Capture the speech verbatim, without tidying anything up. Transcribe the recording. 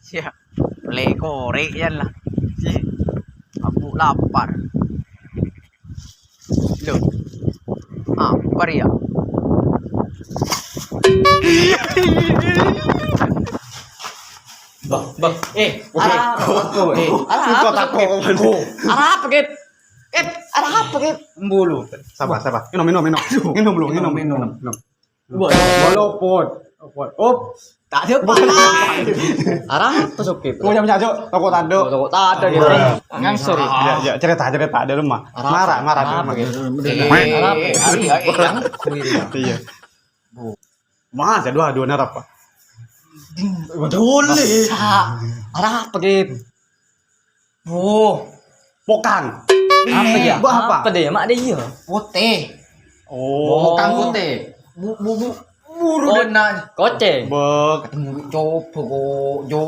Iyâ, lè korè' yâ la. Iyâ. Aku lapar. Loh. Apa ya? Bah, bah, eh, arapa? Eh, arapa, Git? Arapa, Git? Git, arapa, Git? Embulu. Sabar, sabar. Minum, minum, minum. Minum dulu, minum, minum. Minum. Wah, lopot. Lopot. Op. Tadâ' apa. Arapa, Git? Oh, jam jajo, toko tadâ'. Toko tadâ', Git. Ngangsor. Ya, ya, cerita, cerita dulu, mah. Arapa? Marah, marah dulu, mah. Arapa, Git? Eh, arapa? Ari, ari, yang kui. Iya. Wah, jadwal dua narapa? Ding, betul. Arapa, Git? Oh, pokang. Apa ya? Buat apa? Apa deh? Mak deh iya. Putih. Oh. Pokang putih. Bu, bu, bu, buru. Oh, dan na-, koceng. Bek. Ketemu coba kok. Jo.